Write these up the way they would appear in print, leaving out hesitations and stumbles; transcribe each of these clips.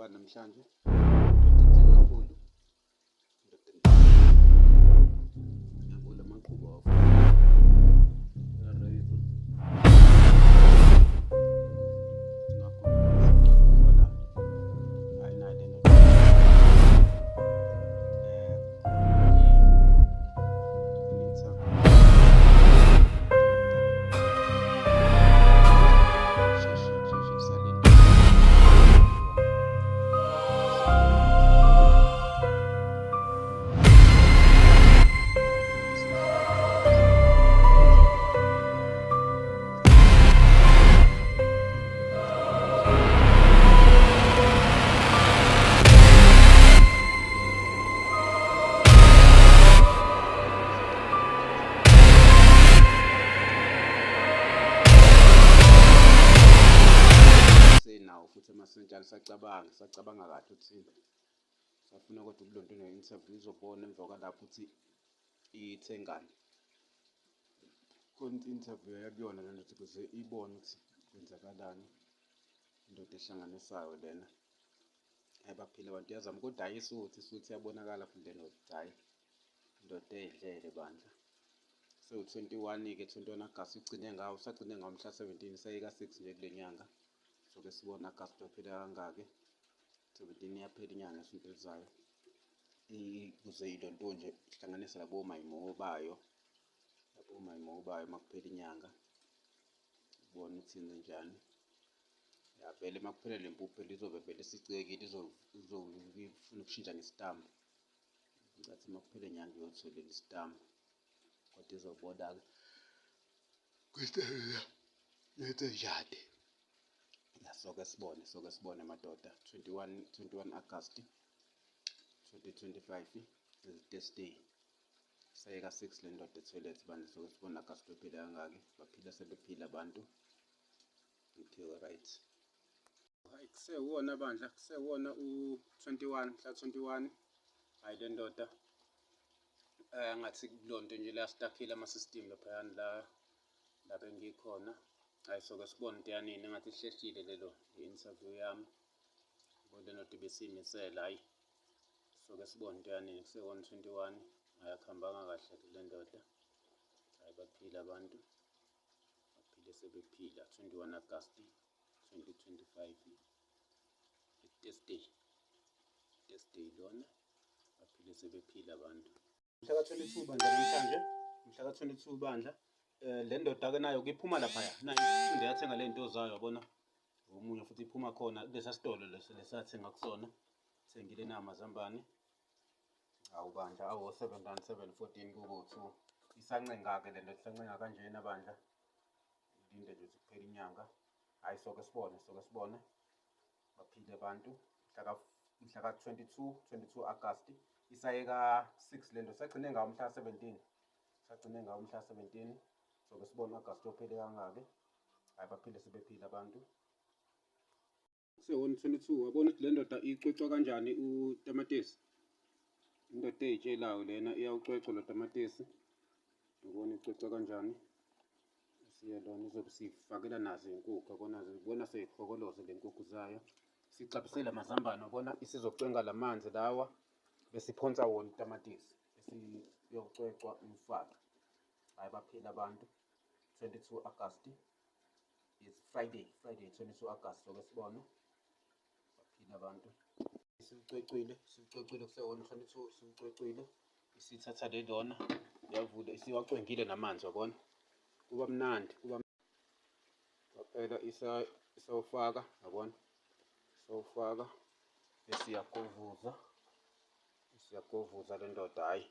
21 namhlanje. Indoda enhle kakhulu. Indoda enhle. Yabo la maqhuba wafuna. Uyareva. Ngakho la. Hayi nayi le ndoda. Senawo futhi amasentshana sacabanga sacabanga kahle ukuthi safuna kodwa ukulonto ne-interview izobona emva kwalapho ukuthi ithengani khona i-interview yakuyona lento ukuthi kuze ibone ukuthi kwenzakalani indoda ehlanganisayo lena. Hhayi baphile abantu iyazama kodwa hhayi isuthi isuthi iyabonakala futhi le ndoda ukuthi hhayi indoda eyidlele bandla. Sewu-21-ke 21 Agasti igcine ngawo usagcine ngawo mhla 17 seyika-6 nje kule nyanga. Soke sibone Agasti uyophela kangaki. 17 iyaphela inyanga ngesonto elizayo. Kuze ilonto nje ihlanganise labo mayimo bayo. Labo mayimo bayo uma kuphela inyanga. Ubone ukuthi yenzenjani. Ya vele uma kuphela le mpuphu phela izobe vele isicekile izofuna ukushintsha nesitambu. Ngicathi uma kuphela inyanga iyotholela isitambu. Kodwa izobona-ke ukuthi yenzenjani. Ya soke sibone, soke sibone madoda. 21, 21 August 2025 is Thursday. Sayeka 6 le ndoda ethoyilethi bandla soke sibone August uyophila kangaki. Baphila sebephila abantu. Okay, right. Hayi kusewona bandla, kusewona u-21, mhla 21. Hayi le ndoda eh ngathi kulonto nje la stuckile ama system laphayana la la bengikhona. Hayi soke sibone into yanini engathi ihlehlile lelo interview yami. Yabo le ndoda ibisiyimisela hayi. Soke sibone into yanini kusewona 21. Hayi akuhambanga kahle le ndoda. Hayi baphila abantu. Baphile sebephila 21 August 2025 Thursday Thursday lona baphile sebephila abantu mhla ka-22 bandla namhlanje mhla ka-22 bandla um le ndoda-ke nayo kuyiphuma laphaya nayo iphinde yathenga le nto zayo yabona omunye futhi iphuma khona kulesa sitolo leso lesathenga kusona thengile namazambane Awu bandla awu 7 rand 7 14 kubo 2 isancenga-ke le nto isancenga kanjena bandla ilinde nje ukuthi kuphela inyanga hhayi soke sibone soke sibone baphile abantu mhla ka-22 22 Agasti isaye ka-6 le nto sagcine ngawo mhla ka-17 sagcine ngawo mhla ka-17 soke sibone u-Agasti ophele kangaki hhayi baphile sebephile abantu Se-122 wabona ukuthi le ndoda icwecwa kanjani utamatisi. Indoda eyitshelayo lena iyawucwecwa lo tamatisi. Ubona icwecwa kanjani. Siye lona izobe siyifakela nazo iy'nkukhu yabona zibona seyihokoloze le nkukhu zayo. Sixabisele amazambane wabona isizocwenga la manzi lawa bese iphonsa wona utamatisi bese iyocwecwa umfake. Hhayi baphila abantu. 22 Agasti It's Friday, Friday 22 August soke sibone. Baphila abantu. Siwucwecwile, siwucwecwile kuse-1 22 siwucwecwile. Isithatha le lona yavula isiwacwengile namanzi wabona. Kuba mnandi, kuba kwaphela isawufaka yabona. Isawufaka bese iyagovuza. Isiyagovuza le ndoda hayi.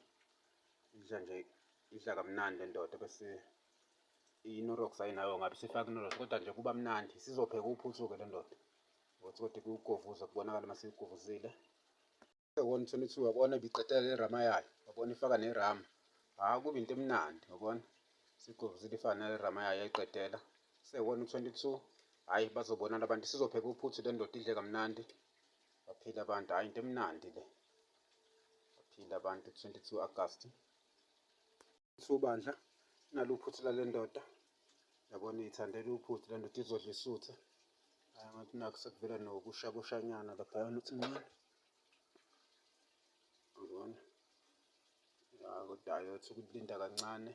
Idla nje idla kamnandi le ndoda bese i-Knorrox ayinayo ngabe sifaka i-Knorrox kodwa nje kuba mnandi sizopheka uphuthu-ke le ndoda ngokuthi kodwa kuwugovuza kubonakala uma siyiguvuzile. 122 wabona ibiqedela le rama yayo wabona ifaka nerama hhayi kuba into emnandi wabona sigovuzile ifaka nale rama yayo yayiqedela sewona u-22 hhayi bazobonana abantu sizopheka uphuthu le ndoda idle kamnandi baphila abantu hhayi into emnandi le baphila abantu 22 August Subandla nalo uphuthu lale ndoda yabona iyithandela uphuthu le ndoda izodla isuthe. Ngathi nakhu sekuvela nokushakushanyana laphayana uthi ncane. Uyabona? Ya kodwa ayothi ukulinda kancane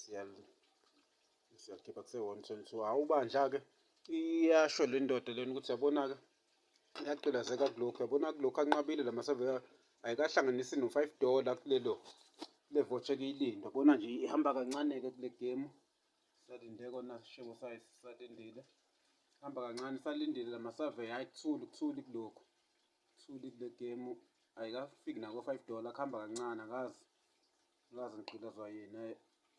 siyalikhipha kuse-1:22. Hawu bandla-ke, iyasho le ndoda lena ukuthi yabona-ke yagqilazeka kulokhu, yabona kulokhu anqabile la masaveka ayikahlanganisi no-5 dollar kulelo kule voucher ekuyilinda. Yabona nje ihamba kancane-ke kule game. Salinde kona sishebo sayo sisalindile. Hamba kancane salindile la masurvey hayi kuthuli kuthuli kulokhu. Kuthuli kule game ayikafiki nako 5 dollar kuhamba kancane akazi. Akazi ngigqilazwa yini hayi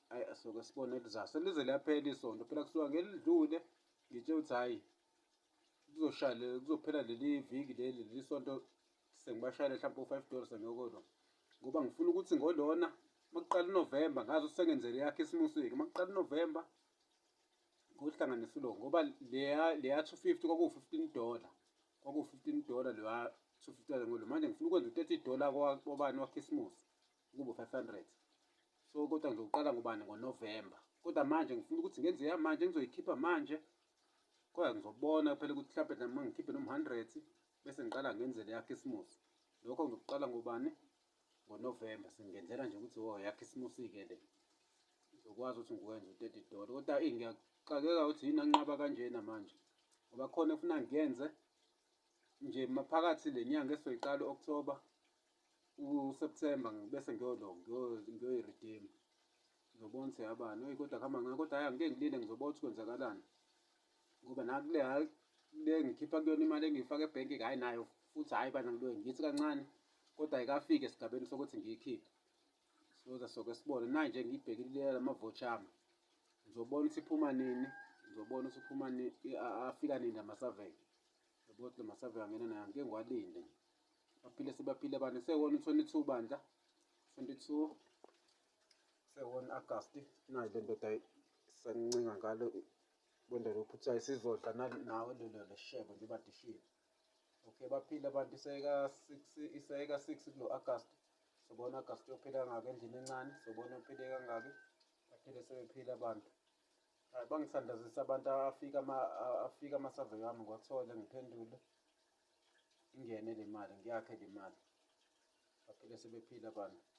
hayi asoke sibone elizayo. Selize liyaphela isonto phela kusuka ngelidlule ngitshe ukuthi hayi kuzoshaya kuzophela leli viki leli leli sonto sengibashayele mhlawumbe u-5 dollars sengiyokolo ngoba ngifuna ukuthi ngolona makuqala uNovember ngazi ukuthi sengenzele yakhisimusi-ke makuqala uNovember ngohlanganisa ulo ngoba leya leya 250 kwakuwu-15 dollar kwakuwu-15 dollar leya 250 dollar ngolo manje ngifuna ukwenza u-30 dollar kwabani wakhisimusi kube u-500 so kodwa ngizoqala ngobani ngoNovember kodwa manje ngifuna ukuthi ngenze yamanje ngizoyikhipha manje kodwa ngizobona phela ukuthi mhlawumbe nami ngikhiphe noma 100 bese ngiqala ngenzele yakhisimusi lokho ngizokuqala ngobani ngoNovember sengenzela nje ukuthi oh yakhisimusi-ke le ngizokwazi ukuthi ngiwenze u-30 dollar kodwa eyi ngiyaxakeka ukuthi yini anqaba kanjena manje ngoba khona efuna ngiyenze nje maphakathi le nyanga esizoyiqala u-October uSeptember bese ngiyolo ngiyoyi-redeem ngizobona ukuthi yabani oyi kodwa kuhamba ngayo kodwa hhayi angike ngilinde ngizobona ukuthi kwenzakalani ngoba nakule le ngikhipha kuyona imali engiyifaka ebhenki hhayi nayo futhi hhayi bana ngiloye ngithi kancane kodwa ayikafiki esigabeni sokuthi ngiyikhiphe soza soke sibone nayi nje ngiyibhekile lama-voucher ami ngizobona ukuthi iphuma nini ngizobona ukuthi iphuma afika nini lama-survey ngizobona ukuthi lama-survey angena nayo angike ngiwalinde nje baphile sebaphile abantu sewona u-22 bandla 22 sewona August nayi le ndoda sancinga ngalo kwendlela yokuthi ayisizodla nawe lelo leshebo nje badishile okay baphile abantu iseyika 6 iseyika 6 kulo August sobona August yophila kangaki endlini encane sobona uphile kangaki baphile sebephila abantu hayi bangithandazisa abantu afika ama afika ama-survey wami ngiwathole ngiphendule ingene le mali ngiyakhe le mali baphile sebephila abantu.